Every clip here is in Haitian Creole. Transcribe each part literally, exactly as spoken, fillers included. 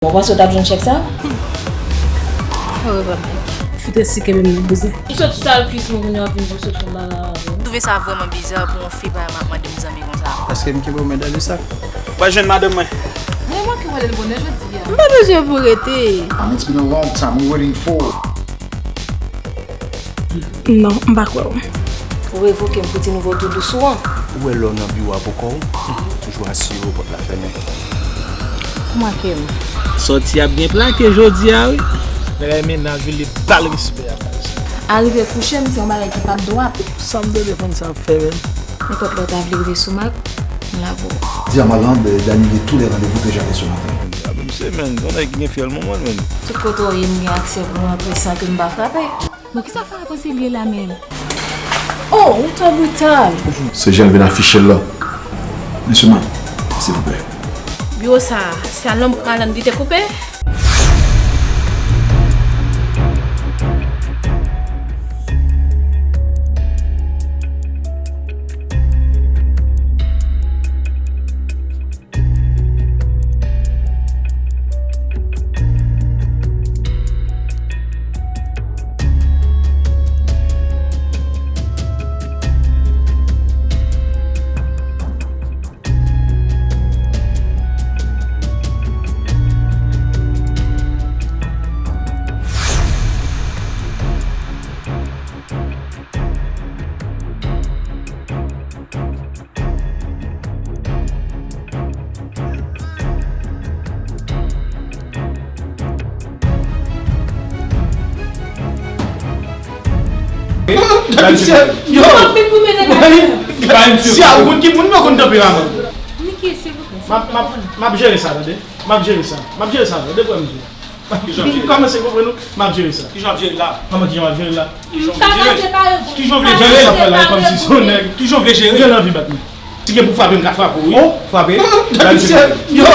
Bon, w panse w t ap jwenn chèk sa? Orevwa, Mike. Fout resi kenbe m nan, bouzen. M sot sal kwis mwen, kounye a w ap vin pou sot fè m bagay avè m. M twouve sa vrèman biza pou yon fi pa mande m zanmi konsa. Paske m kenbe w men dan de sak. Mwen jwenn madanm mwen. Mwen manke wè l bonè jodi a. M pa bezwen pou rete. And it's been a long time we waiting for. Non, m pa kwè w. Ou revoke m pou ti nouvo tou dous ou an. Ou wè lè w nan biwo a pou kò w, toujou asire w pòt la fèmen. Ou manke m. Sòti ap byen plake jodi a, wi. Bagay mennaj ou li bal respè a baz. Arive kouche m, se yon bagay ki p ap dwat. Sa m tande fanm sa ap fè menm? Nenpòt lè w ta vle rive sou Mak, m la pou ou. Dis à Marlande d'annuler tous les rendez-vous que j'avais ce matin. A, men, se, men, yon nèg ki gen fyèl manman l, men. Tout kote w ye, m gen aksè pou m antre san ke m pa frape. Bon, kisa Farah panse l ye la menm? Oh, ou twò brital! Se jan l vin afiche l la. Mesye Mike, silvouplè. Biwo sa a, se a Lòm Alan li te koupe? Yo! Si a ou konn ki moun, mwen konn tanperaman. M ap, m ap, m ap jere sa, tande. M ap jere sa. M ap jere sa, tande, frè m di. Kijan w ap jere? Kòmanse konprann ou, m ap jere sa. Kijan w ap jere la? Kòman kijan m ap jere la? Kijan w vle jere? Kijan w vle jere sa fè la, kòmsi se yon nèg. Kijan w vle jere? Ou gen anvi bat mwen. Si gen pou frape, m ka frape w, wi. Oh, frape. Yo!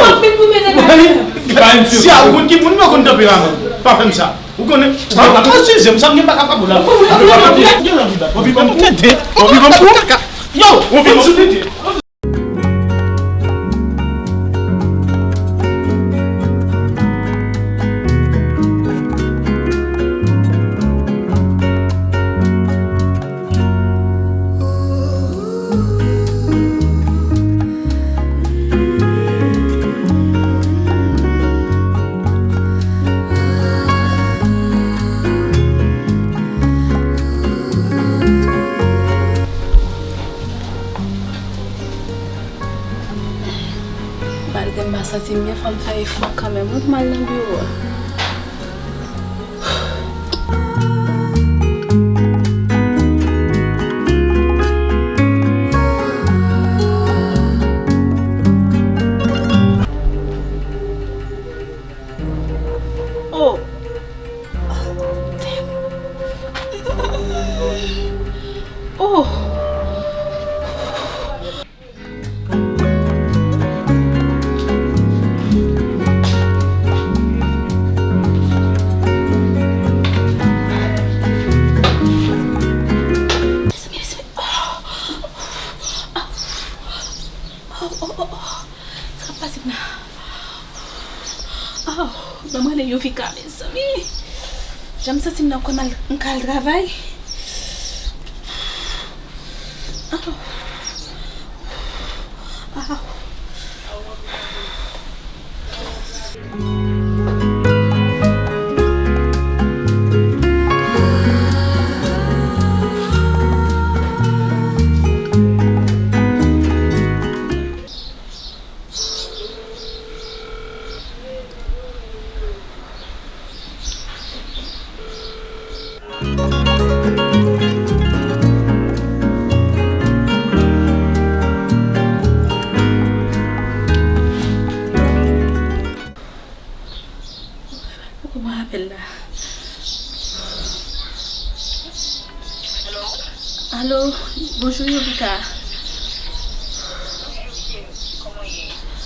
Si a ou konn ki moun, mwen konn tanperaman. Pa fè m sa. Ou konnen. Ou pa ka size m, sa m gen pa ka frape w la. Ou gen anvi bat mwen. Ou anvi ban m kou? Ou anvi ban m kou? Yo! Ou anvi ban m kou? Malgre m pa santi m byen, fò m fè efò kanmenm, wi, pou m al nan biwo a. Oh! Oh! Oh, oh, oh, oh. Sa k ap pase m la? Oh, ban m rele Youvika, mezanmi. Jan m santi m nan kò m, m ka al travay. Oh. Oh. Ou pran apèl la. Alo, bonjou Youvika.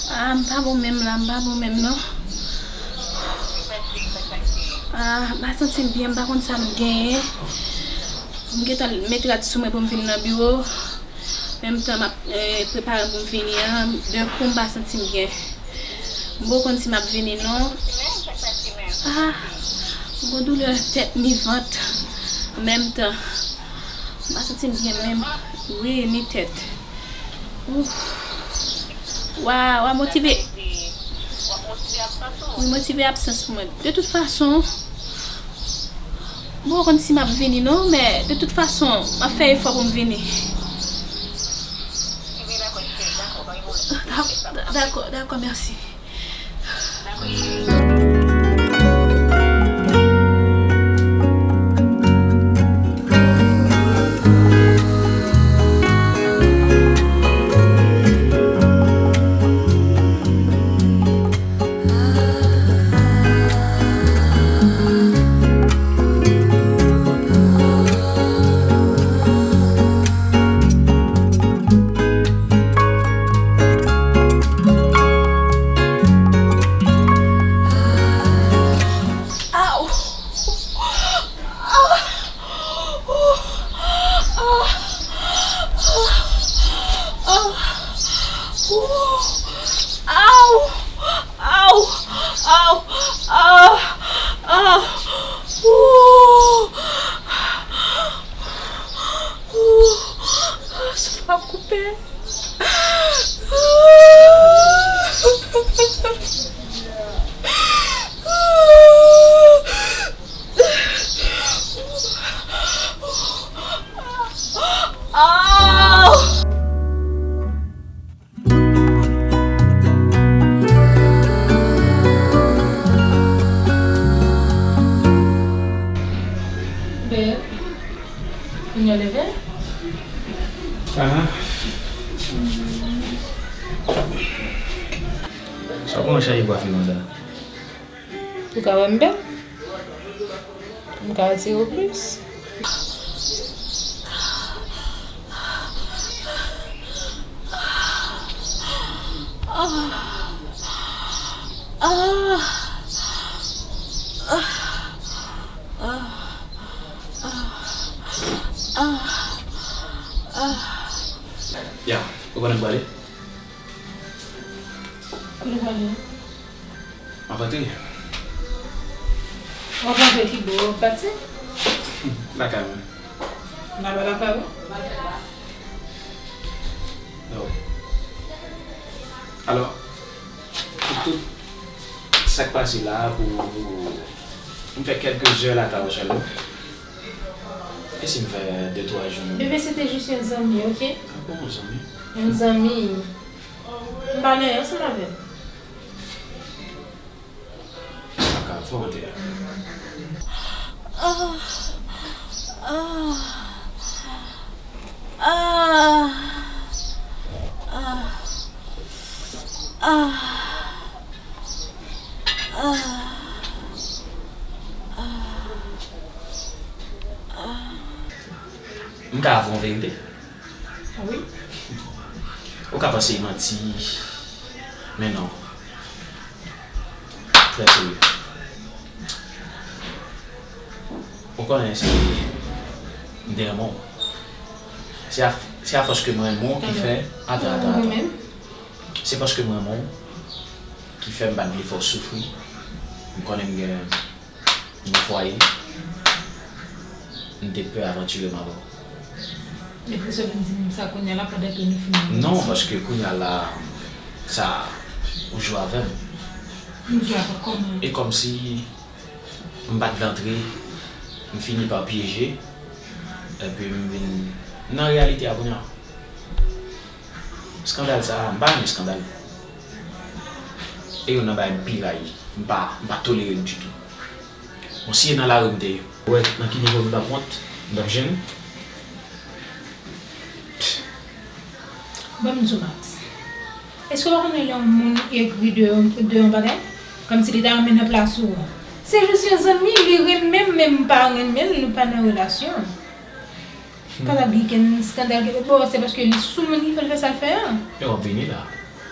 Ah, m pa bon menm la, m pa bon menm non. Ah, m pa santi m byen, m pa konn sa m genyen. M gentan met rad sou mwen pou m vin nan biwo. Menm tan m ap, eh, prepare m pou m vini an, d'un coup m pa santi m byen. M poko konn si m ap vini non. Ah, m gon doulè tèt ni vant an menm tan. M pa santi m byen menm. Wi, ni tèt. Ouf. Wa, wa motive. Wi, motive absans pou mwen. De tout fason, m poko konn si m ap vini non, men de tout fason, m ap fè efò pou m vini. Dakò, dakò, dakò, mèsi. Aw! Aw! Aw! Aw! Aw! Aw! Aw! Ooh! Ooh! Souf la koupe. Ah! Beb, kounye a w leve? Aha. Sa w konn chanje bwa fi konsa? Ou ka wè m bèl? M ka atire w plis? Ya, ou konnen m prale? Kote w prale? M ap antre. W ap antre ki bò? W ap pati? Lakay mwen. Naba lakay ou? Non. Alò, pou tout sa k pase la, pou, pou, m fè kèlke zè lakay ou sèlman. E si m fè de twa jou menm? Bebe, se te jis yon zanmi, oke? Ankò yon zanmi? Yon zanmi. M pa nan anyen ansanm avè l. Sa ka fè w te. M ka avè w yon verite? Wi. Ou ka panse e manti, men non. Trè serye. Ou konnen se m te renmen w. Se a, se afòs ke m renmen w ki fè, atann, atann, atann. Se paske m renmen w ki fè m pa t vle fè w soufri. M konnen m gen yon fwaye. M te pè avantire m avè w. Depi w sot vin di m sa kounye a la, pandan ke nou fin ann... Non, paske kounye a la, sa, ou jwe avè m. M jwe avè w kòman? E kòmsi m pa t vle antre, m fini pa pyeje, epi m vin nan reyalite a kounye a. Eskandal sa a, m pa renmen eskandal. E youn nan bagay m pi rayi, m pa, m pa tolere l ditou. Bon, si e nan lari m te ye. Ou wè nan ki nivo nou t ap wont, nou t ap jennen. Ban m di w, Max. Èske w pa konnen lè yon moun egri de, de yon bagay? Kòmsi li ta renmen nan plas ou an. Se jis yon zanmi, li renmen m, men m pa renmen l, nou pa nan relasyon. Pa t ap gen kenn eskandal, bon, se paske li sou moun ki fè l fè sa l fè an. E w ap vini la.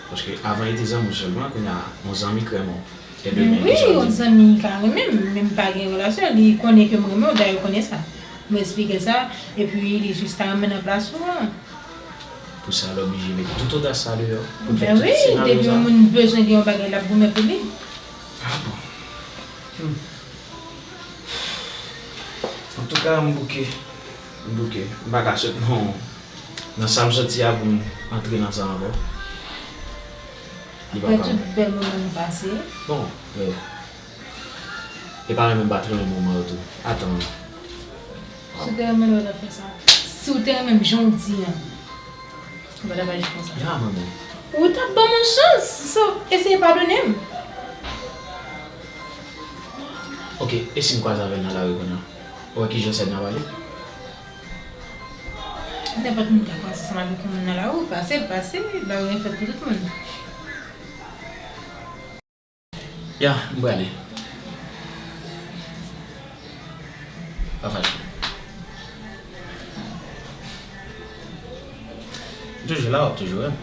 Paske avan li te zanmi w sèlman, kounye a, yon zanmi k renmen w. E demen, ki sa w di? Wi, yon zanmi ka renmen m, men m pa gen relasyon. Li konnen ke m renmen w, dayè l konnen sa. M eksplike l sa, epi li jis ta renmen nan plas ou an. Pou sa, l oblije met tout odas sa deyò pou l fè tout senaryo sa. Ben wi, depi yon moun bezwen gen yon bagay, l ap goumen pou li. Ah bon. Hmm. Antouka, m bouke. M bouke. M pa ka sot nan, nan sa m soti a pou m antre nan sa ankò. Li pa ka. Apre tout bèl moman nou pase. Bon, e, e pa renmen m pa t renmen moman yo tou. Atan. Si w te renmen lè w t ap fè sa. Si w te renmen m jan w di an. Ou pa t ap aji konsa. Ya, manman. Ou t ap ban m yon chans, so, eseye padone m. Ok, e si m kwaze avè l nan lari kounye a? Ou wè kijan sèn nan pale? Nenpòt moun ka kwaze ansanm avèk yon moun nan lari, pase, pase, lari an fèt pou tout moun. Ya, m prale. Pa fache. M toujou la, w ap toujou wè m.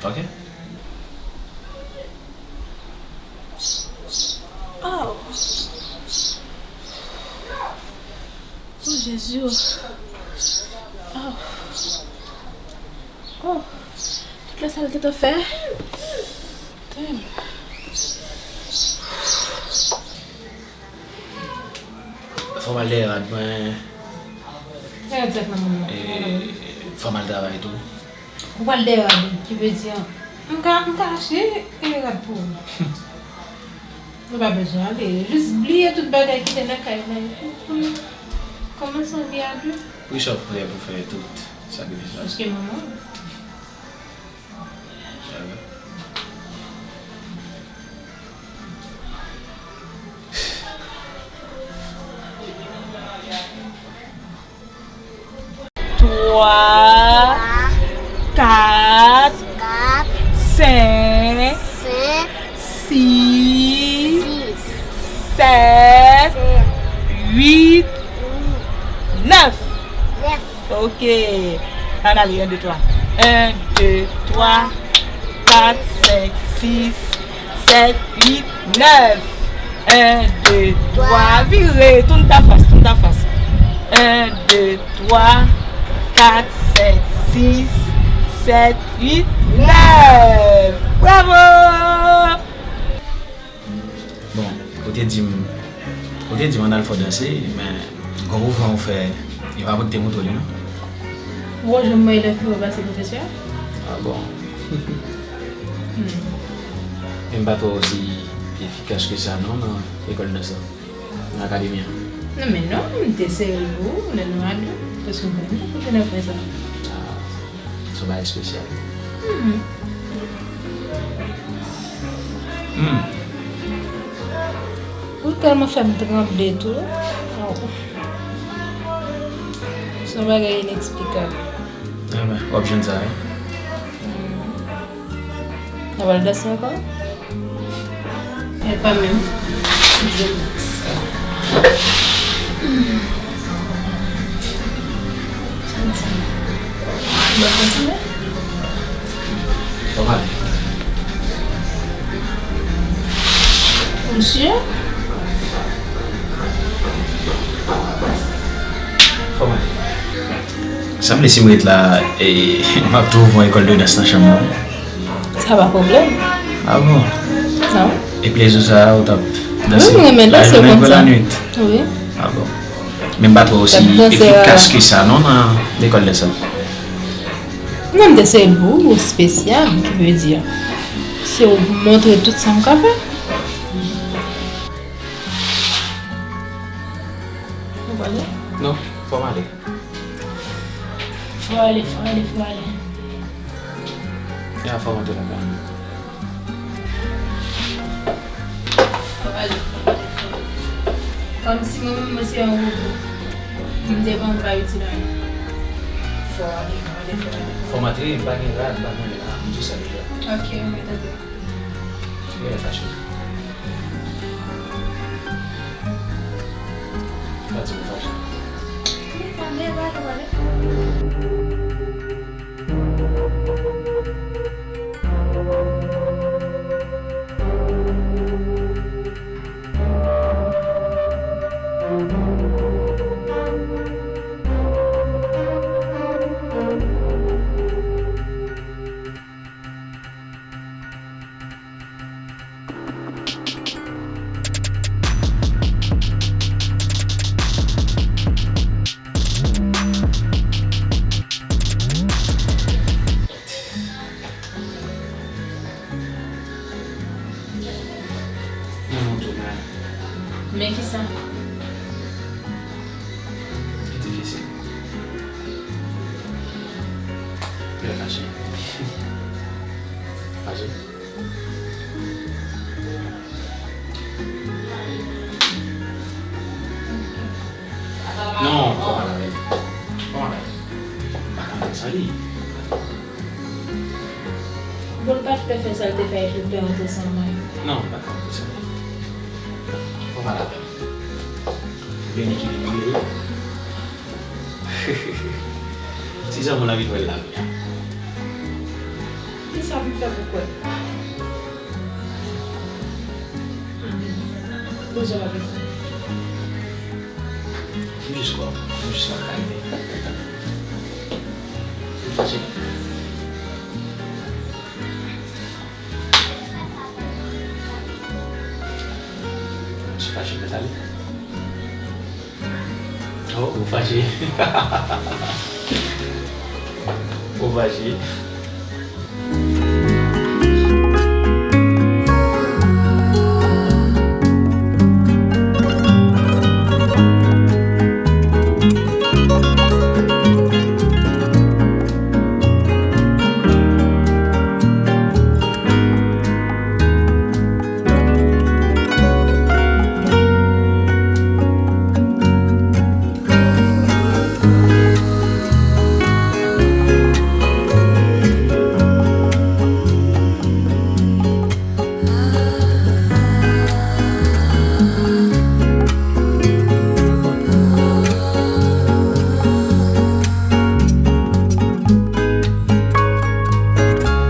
Ok? Oh. Oh, Jezi. Oh. Oh. Tout lè sa l gentan fè. Damn. Fò m al dèyè rad mwen. Dèyè tèt nan moun nan. E, fò m al travay tou. Ou pral dèyè rad, ki vle di, m ka, m ka achte, e, rad pou ou. Ou pa bezwen ale. Jis bliye tout bagay ki te nan kay la epi pou nou kòmanse yon vi a de. Poukisa w prè pou fè tout sakrifis sa? Paske manman. Twa, kat, senk, sis, sèt, uit, nèf. Ok. Ann ale, en, de, twa. En, de, twa, kat, senk, sis, sèt, uit, nèf. En, de, twa, vire, tourn ta fas, tourn ta fas. En, de, twa, kat, senk, sis, sèt, uit, nèf. Bravo! Bon, ou te di m, ou te di m ann al fè w danse, men gwo mouvman ou fè, yo pa pote te montre w li non. Ou wè jan m wè lè pi wè pase pwofesè a? Ah bon? Hmm. Men m pa t wè w osi efikas ke sa non nan lekòl dans la, nan akademi an. Non, men non, m te sere l pou ou, lè nou ale, paske m konnen m t ap fè nan fè sa. Ah. Se yon bagay espesyal. Hmm. Hmm. Ou tèlman fè m tranble tou. Oh. Se yon bagay ineksplikab. Enben, w ap jwenn sa, wi. Hmm. N ap al danse ankò? E pa menm. Misye? Sanble si m ret la, e, m ap twouve yon ekòl de dans nan chanm nan. Sa pa pwoblèm. Ah bon? Non. E plezi w sa a, ou t ap danse? Wi, m renmen danse konsa. Lajounen kon lannuit? Wi. Ah bon. Men m pa t wè w osi efikas ke sa non nan lekòl de sa. Non, m te se gou espesyal, ki vle di, se w montre tout sa m ka fè. Ou pale? Non, fò m ale. Fò ale, fò ale, fò ale. Ya, fò m antre lakay. Fò ale, fò ale, fò ale. Kòmsi mwen menm mwen se yon wobo. M devan m pa itil anyen. Fò ale, fò ale, fò ale. Fò m antre, m pa gen rad, m pa gen la, m tou sèl deja. Ok, mwen tande. Genlè fache. Pa di m fache. Men kisa? Li difisil. Lè fache. Fache. Non, fò m al avè li. Fò m al avè li. M pa ka antre san li. Bon, l pa t pè fè sa l te fè epi l pè antre san mwen. Non, m pa ka antre san li. Fò m al avè li. Oubyen li kite m rele l. Si zanmi w la vin wè l la, kounye a. Kisa pou m fè pou kwè? Poze w avè m. M jis kwè w. M jis kwè w ka rive. M fache. M fache, Nathalie. Oh, ou fache. Ou fache.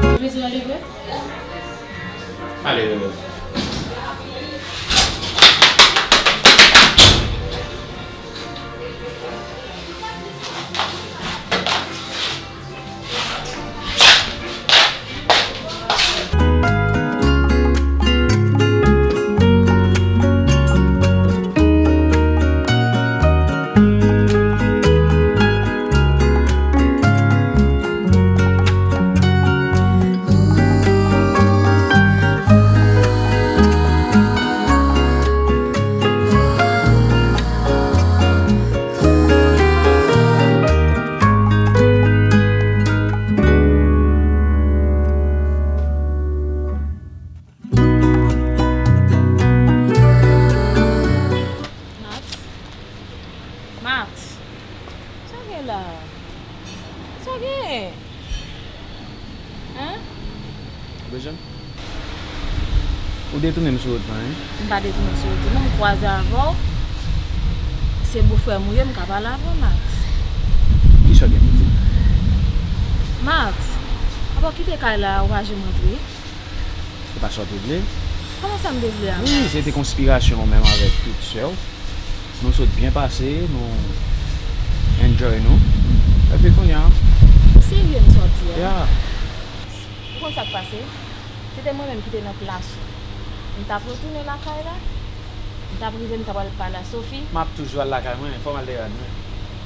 Ou bezwen ale vre? Ale, bebe. Max? Max? Sa gen la? Sa gen? Hein? Ou bezwen m? Ou detounen m sou wout lan, wi. M pa detounen w sou wout ou, non, m kwaze avè w. Se bofrè m ou ye, m ka pale avè w, Max. Kisa w gen pou di m? Max, apa w kite kay la, ou pa janm rantre? Se pa sa w te vle? Kòman sa m te vle a, Max? Wi, se te konspirasyon w menm avèk tout sè w. Nou sot byen pase, nou enjoy nou. Epi kounye a. Ou serye nan sa w ap di a? Yeah. Ou konn sa k pase? Si te mwen menm ki te nan plas ou, m t ap retounen lakay la. M t ap rive, m t ap al pale a Sophie. M ap toujou al lakay mwen, fò m al dèyè rad mwen.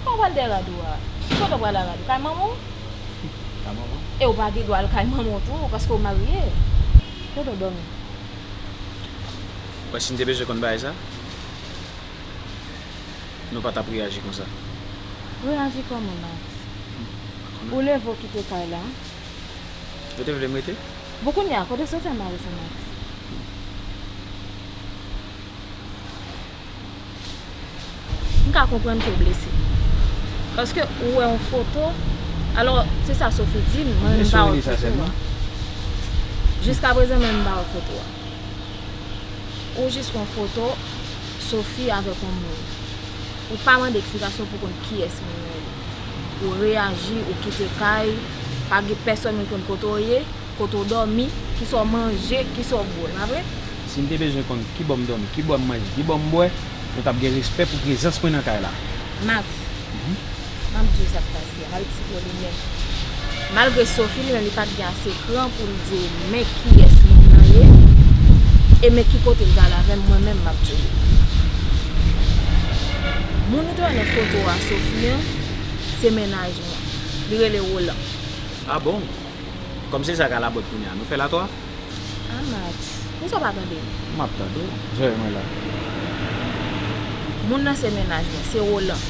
Kòman w pral dèyè rad ou a? Ki kote w pral al rad ou? Kay manman w? Kay manman. E w pa gen dwa al kay manman w tou, paske w marye. Kote w dòmi? Ou wè si n te bezwen konn bagay sa, nou pa t ap reyaji konsa. Reyaji kòman, Max? Ou leve w kite kay la. Ou te vle m rete? Bon, kounye a, kote w soti a, Max? M ka konprann ke w blese. Paske ou wè yon foto, alò, se sa Sophie di m, mwen menm m pa wè foto a. Jiskaprezan, mwen menm m pa wè foto a. Ou jis wè yon foto Sophie avèk yon moun. Ou pa mande eksplikasyon pou konn kiyès moun nan ye. Ou reyaji, ou kite kay, pa gen pèsonn moun konn kote w ye, kote w dòmi, kisa w manje, kisa w bwè, pa vre? Si m te bezwen konn kibò m dòmi, kibò m manje, kibò m bwè, nou t ap gen respè pou prezans mwen nan kay la. Max, mhm, m ap di w sa k pase a, m ap eksplike w li menm. Malgre Sophie li menm li pa t gen ase kran pou l di w men kiyès moun nan ye, e men ki kote l t al avè m, mwen menm m ap di w li. Moun ou te wè nan foto a, Sophie an, se mennaj mwen. Li rele Roland. Ah bon? Kòm se sa k alabòd kounye a, nou fè l a twa? Ah, Max. Poukisa w pa tande m? M ap tande w. Jere mwen la. Moun nan se mennaj mwen, se Roland.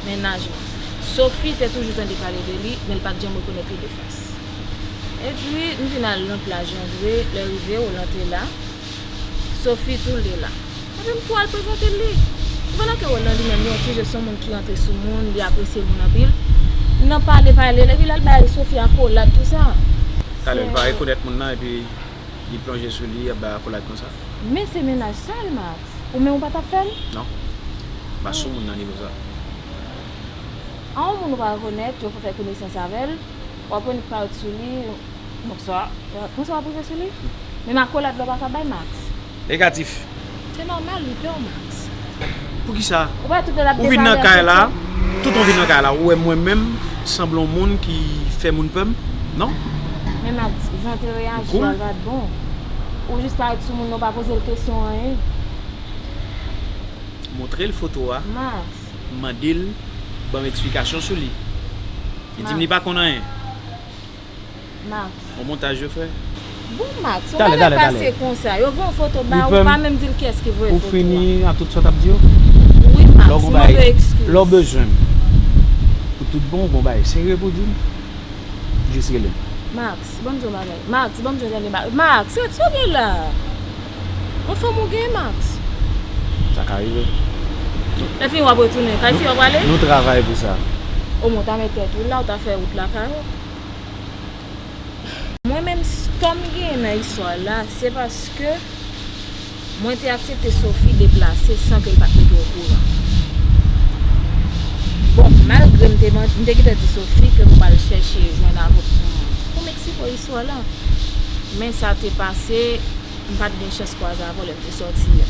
Mennaj mwen. Sophie te toujou tande pale de li, men l pa t janm rekonèt li de fas. Epi, m vin al nan plaj lan vre, lè rive, Roland te la. Sophie tou l te la. Epi m tou al prezante l li. Pandan ke Roland li menm, li yon ti je, se yon moun ki rantre sou moun, li apresye moun anpil. Nan pale, pale, epi l al bay Sophie akolad, tou sa. Talè, li pa rekonèt moun nan, epi li plonje sou li, ap bay akolad konsa. Men se mennaj sa l, Max. Ou menm ou pa t ap fè l? Non. M pa sou moun nan nivo sa. A yon moun ou pa rekonèt, ou fè konesans avè l, w ap annik parèt sou li, konsa, konsa w ap rive sou li. Menm akolad la w pa ka bay, Max. Negatif. Se nòmal, li pè w, Max. Poukisa? Ou pa tout lè l ap depale ak kèk moun. Ou vin nan kay la, tout ou vin nan kay la, ou wè mwen menm sanble yon moun ki fè moun pè m? Non? Men Max, jan w te reyaji a pa t bon. Ou jis parèt sou moun nan, ou pa poze l kesyon anyen. Montre l foto a. Max. Mande l ban m eksplikasyon sou li. Li di m li pa konn anyen. Max. On montaj yo fè. Bon, Max, yon bagay pase konsa. Yo voye yon foto ba ou, ou pa menm di l kiyès ki voye foto a. Ou fini ak tout sa w t ap di yo? Wi, Max, m mande w ekskiz. Lè w bezwen m pou tout bon, ou gon bagay serye pou di m, jis rele m. Max, ban m di w yon bagay. Max, ban m di w yon dènye bagay. Max, rete sa w gen la. Yon fanm ou gen, Max. Sa ka rive. Lè fini w ap retounen. Kay fi w ap prale? Nou travay pou sa. Omwen w ta met tèt ou la, ou ta fè wout lakay ou. Mwen menm, s-, tò m genyen nan istwa la, se paske mwen te aksepte Sophie deplase san ke l pa t mete w okouran. Bon, malgre m te man-, m te gentan di Sophie ke m pral chèche jwenn avòt pou m, pou m eksplike istwa la. Men sa te pase, m pa t gen chans kwaze avè w lè m te sòti a.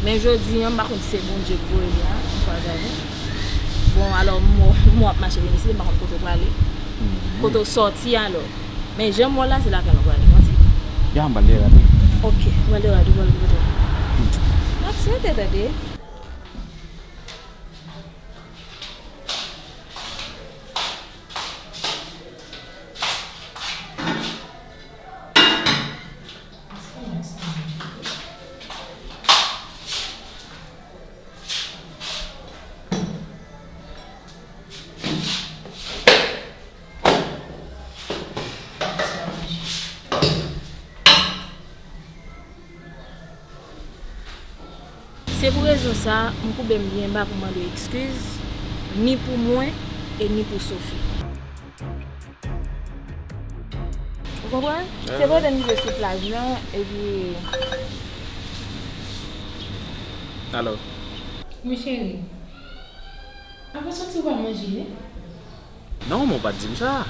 Men jodi a, m pa konn si se Bondye k voye m la, m kwaze avè w. Bon, alò, m, m ap mache vin isit, m pa konn kote w prale. Kote w sòti alò. Men jan m wè w la, se lakay mwen prale, manti? Ya, m pral derape. Ok, m pral derape, m pral derape. Max, rete tande. Se pou rezon sa a, m koube m byen ba pou mande w ekskiz, ni pou mwen e ni pou Sophie. Ou konprann? Se pote m rive sou plaj lan, epi... Alo. Wi, cheri. Apre soti, ou pa manje, wi. Non, men w pa t di m sa.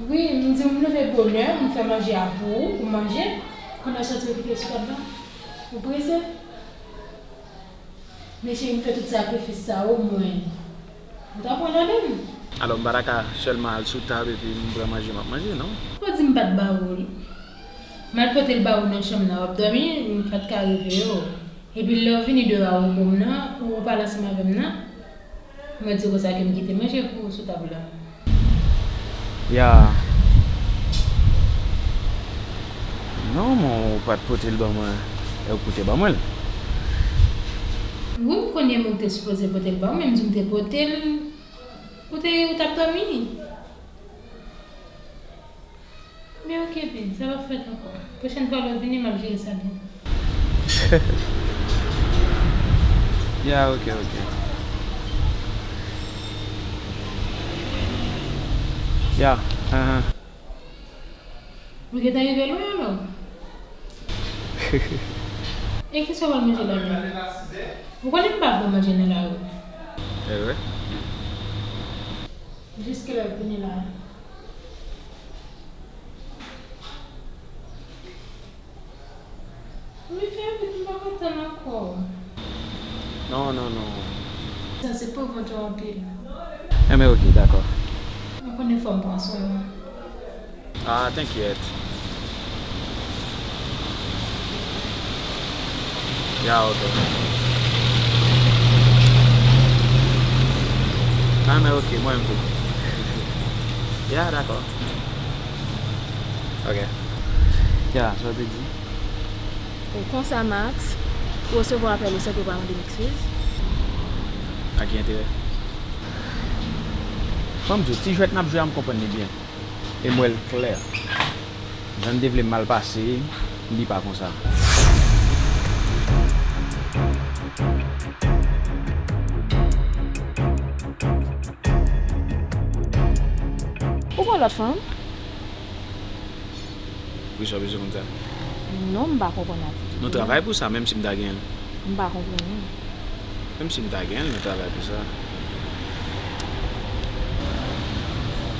Wi, m di w m leve bonè, m fè manje a pou ou, pou w manje. Kounye a w soti, ou kite l sou tab la. Ou prese. Men cheri, m fè tout sakrifis sa omwen. Ou ta pran nan men m. Alò, m pa ta ka sèlman al sou tab epi m pran manje m ap manje, non? Ou di m pa t ba ou li. M al pote l ba ou nan chanm nan, w ap dòmi, m pa t ka reveye w. Epi lè w vini deyò a ou menm nan, ou pale ansanm avè m nan, mwen di w konsa ke m kite manje pou ou sou tab la. Ya. Non, men ou pa t pote l ban mwen, e ou pote ban mwen l. Wi, m konnen men ou te sipoze pote l ban mwen, men m di w m te pote l, ou te, ou t ap dòmi. Men oke, ben, sa p ap fèt ankò. Pwochèn fwa lè w vini, m ap jere sa byen. Ya, oke, oke. Ya, ahan. Ou gentan rive lwen alò? E kisa w al manje la menm? Ou konnen m pa vle w manje nan lari. E vre? Jis kilè w vini la? Wi, fè vit, m pa kontan ankò. Non, non, non. Sa se pou vant ou anpil. Enben, oke, dakò. Ou konnen fò m pran swen w. Ah, t'inquiète. Ya, oke. Ah, men oke, mwen menm tou. Ya, dakò. Oke. Ya, sa w te di? Konsa, Max, ou resevwa apèl ou san ke w pa mande m eskiz? A ki enterè? Ban m di w, ti jwèt n ap jwe a, m konprann li byen. E m wè l klè. Jan n te vle m mal pase, li pa konsa. Ou gon lòt fanm? Poukisa w bezwen konn sa? Non, m pa konprann atitid ou, non. Nou travay pou sa, menm si m ta genyen l. M pa konprann, non. Menm si m ta genyen l, nou travay pou sa.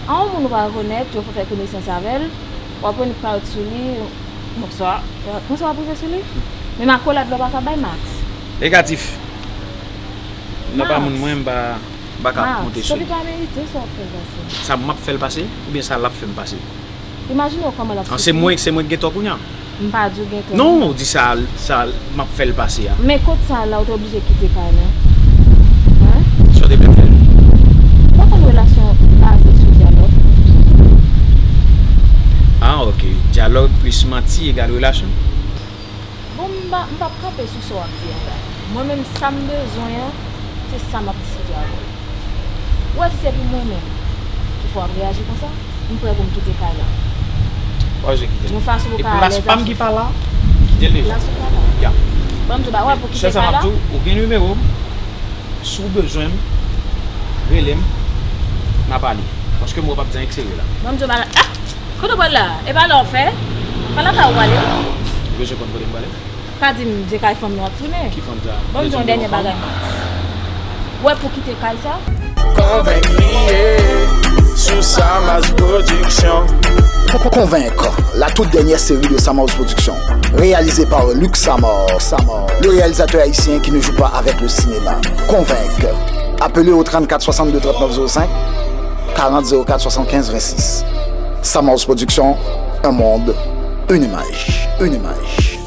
A yon moun ou pa rekonèt, ou fè konesans avè l, w ap rann pawòl sou li, bonswa, konsa w ap rive sou li? Menm akolad la w pa ka bay, Max. Negatif. Nan pa moun mwen, m pa, m pa ka konte sou li. Max, Sophie pa merite sa w ap fè l pase. Sa m ap fè l pase, oubyen sa l ap fè m pase? Imajine w kòman l ap soufri. An, se mwen, se mwen ki gen tò kounye a. M pa di w gen tò, non. Non, w di sa, sa m ap fè l pase a. Men kot sa la, ou te oblije kite kay la? Hein? Sa w te vle m fè? Ou pa konn relasyon baze sou dyalòg? Ah, ok. Dyalòg plis manti egal relasyon? Bon, m pa, m p ap kanpe sou sa w ap di a la. Mwen menm, sa m bezwen an, se sa m ap diskite avè w. Ou wè, si se pou mwen menm ki fè w ap reyaji konsa, m prè pou m kite kay la. Ou pa bezwen kite l. Yon fason pou w ka alèz ak Sophie. E plas pa m ki pa la, kite l deja. Plas ou pa la. Ya. Ban m di w bagay, ou wè, pou kite kay la. Sèl sa m ap di w, ou gen nimewo m. Si w bezwen m, rele m, n a pale. Paske m wè w p ap di anyen k serye la. Ban m di w bagay. Ah! Kote w pral la? E pa la w fè? Pa la kay ou prale? Ou bezwen konn kote m prale? Pa di m se kay fanm nan w ap tounen. Ki fanm sa? Ban m di w yon dènye bagay, Max. Ou wè, pou kite kay sa? Konvenk li ye sou Samas Production. Convaincre, la toute dernière série de Samaus Production, réalisée par Luc Samor, Samor, le réalisateur haïtien qui ne joue pas avec le cinéma. Convaincre. Appelez au trente-quatre soixante-deux trente-neuf zéro cinq, quarante zéro quatre soixante-quinze vingt-six. Samaus Production, un monde, une image, une image.